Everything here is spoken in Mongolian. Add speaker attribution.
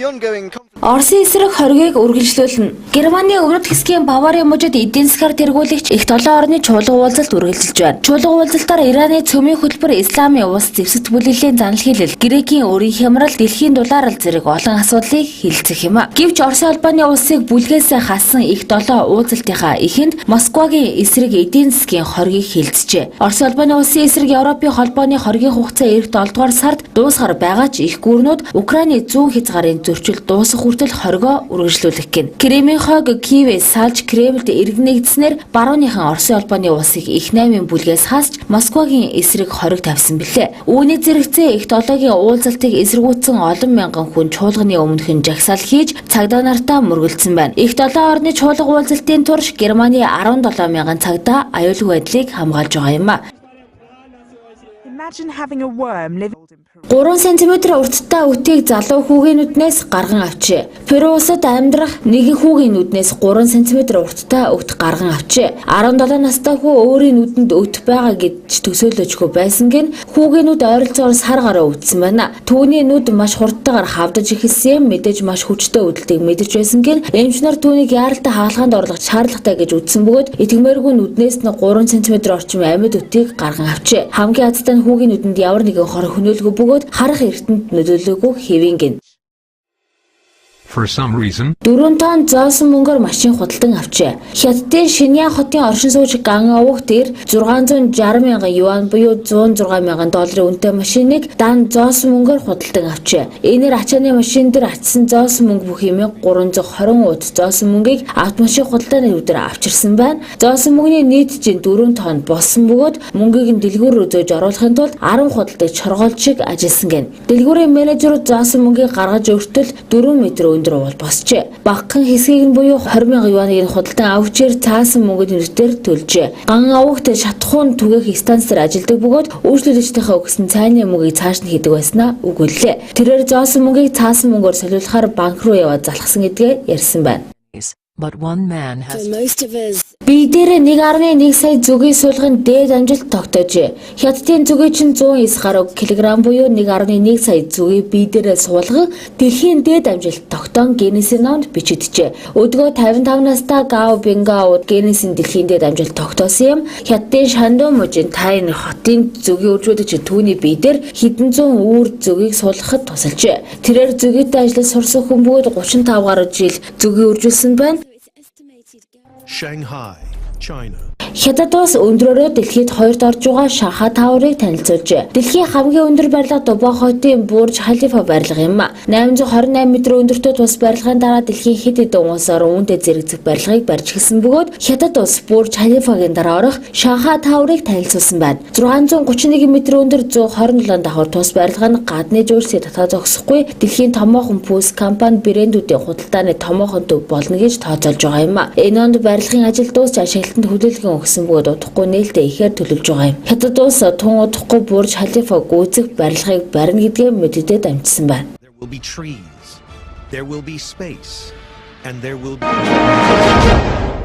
Speaker 1: Ongoing conflict
Speaker 2: Оросын эсрэг хоргийг үргэлжлүүлнэ. Германы өмнөд хэсгийн Баварын мужид эдийн засгаар тэргүүлэгч эх долоон орны чуулга уулзалт үргэлжилж байна. Чуулга уулзалтаар Ираны цөмийн хөтөлбөр, Исламын улс зэвсэгт бүлэглэлийн занал хийлэл, Грекийн өрийн хямрал, дэлхийн дулаарал зэрэг олон асуудлыг хэлэлцэх юм. Гэвч Оросын холбооны улсыг бүлгээс хассан эх долоон уулзалтынхаа эхэнд Москвагийн эсрэг эдийн засгийн хоргийг хэлэлцжээ. Оросын холбооны улсын эсрэг Европын холбооны хоргийн хугацаа ирэх 7 дугаар сард дуусгаар байгаа ч эх гүрнүүд Украины зүүн хязгаарын зөрчил дуусах хүртэл хоригоо үргэлжлүүлэх гин. Кремлийн хойг Киевээс салж Кремлд иргэн нэгдснээр барууныхан Оросын холбооны улсыг эх 8-ын бүлгээс хасч Москвагийн эсрэг хориг тавьсан билээ. Үүний зэрэгцээ эх долоогийн уулзалтыг эсэргүүцсэн олон мянган хүн чуулганы өмнөхөн жагсаал хийж цагдаа нартаа мөргөлдсөн байна. Эх долоон орны чуулга уулзалтын турш Германы 17 мянган цагдаа аюулгүй байдлыг хамгаалж байгаа юм а.
Speaker 3: Imagine having a worm living
Speaker 2: 3 см урттай өтийг залуу хүүгийн нүднээс гарган авчээ. Перу улсад амьдрах нэгэн хүүгийн нүднээс 3 см урттай өт гарган авчээ. 17 настай хүү өөрийн нүдэнд өт байгаа гэж төсөөлөөчгүй байсан гин хүүгийн нүд ойролцоогоор сар гаруй өвдсөн байна. Түүний нүд маш хурдтайгаар хавдаж эхэлсэн юм, мэдээж маш хүчтэй өвдөлтийг мэдэрч байсан гин эмч нар түүнийг яаралтай хагалгаанд оруулах шаардлагатай гэж үзсэн бөгөөд итгэмээргүй нүднээс нь 3 см орчим амьд өтийг гарган авчээ. Хамгийн азтай нь хүүгийн нүдэнд ямар нэгэн хор хөнөөлгүй бөгөөд харах эртэнд нөлөөлөөгүй хэвийн гин.
Speaker 4: For some reason,
Speaker 2: 4 тонн зоосон мөнгөөр машин худалдан авчээ. Хятадын Шиньян хотын оршин суугч Ган Овог дээр 660 мянган юан буюу 106 мянган долларын үнэтэй машиныг дан зоосон мөнгөөр худалдан авчээ. Энээр ачааны машин дээр ачсан зоосон мөнгө бүхий 1320 ууд зоосон мөнгийг автомашин худалдааны төв дээр авчирсан байна. Зоосон мөнгөний нийт жин 4 тонн болсон бөгөөд мөнгийг нь дэлгүүр рүү зөөж оруулахын тулд 10 худалдагч шоргоолж шиг ажилласан гин. Дэлгүүрийн менежерүүд зоосон мөнгийг гаргаж өртөл 4 м өндөр уул босчээ. Багахан хэсгийг нь буюу 20 мянган юаныг нь худалдан авчээр цаасан мөнгөний нэрээр төлжээ. Ган овогт шатахуун түгээх станцаар ажилладаг бөгөөд үйлчлүүлэгчдийнхээ өгсөн цайны мөнгийг цааш нь хийдэг байснаа өгүүллээ. Тэрээр зоосон мөнгийг цаасан мөнгөөр солиулахаар банк руу яваад залхсан гэдгээ ярьсан байна.
Speaker 5: But one man has
Speaker 6: For most of us,
Speaker 2: Бие дээрээ 1.1 сая зөгийг суулган дээд амжилт тогтоожээ. Хятадын зөгийчин 109 гаруй килограмм буюу 1.1 сая зөгийг бие дээрээ суулган дэлхийн дээд амжилт тогтоон Гиннесийн номд бичигджээ. Өдгөө 55 настай Гао Бингао Гиннесийн дэлхийн дээд амжилт тогтоосон юм. Хятадын Шандун мужийн Тайн хотын зөгийн үржүүлэгч түүний бие дээр хэдэн зуун үүр зөгийг суулгахад тусалжээ. Тэрээр зөгийтэй ажиллаж сурсан хүн бөгөөд 35 гаруй жил зөгийн үржүүлсэн байна.
Speaker 6: it's estimated
Speaker 7: Shanghai, China.
Speaker 2: Хятад улс өндрөөрөө дэлхийд хоёрт орж байгаа Шанхай Tower-ыг танилцуулжээ. Дэлхийн хамгийн өндөр барилга Дубай хотын Бурж Халифа барилга юм. 828 м өндөртэй тус барилгын дараа дэлхийн хэд хэдэн улс орон үүнтэй зэрэгцэх барилгыг барьж эхэлсэн бөгөөд Хятад улс Бурж Халифагийн дараа орох Шанхай Tower-ыг танилцуулсан байна. 631 м өндөр 127 давхар тус барилга нь гадны жуулчдыг татаа зогсохгүй дэлхийн томоохон пүүс компани брэндүүдийн худалдааны томоохон төв болно гэж тооцоолж байгаа юм. Энэ онд барилгын ажил дуусч ашиглалтанд хүлээлгэн өгсөн бөгөөд удахгүй нээлттэй ихээр төлөвлөж байгаа юм. Хятад улс тун удахгүй Бурж Халифа гүйцэх барилгыг барина гэдгээ мэдээд амжсан байна.
Speaker 7: There will be trees. There will be space. And there will be.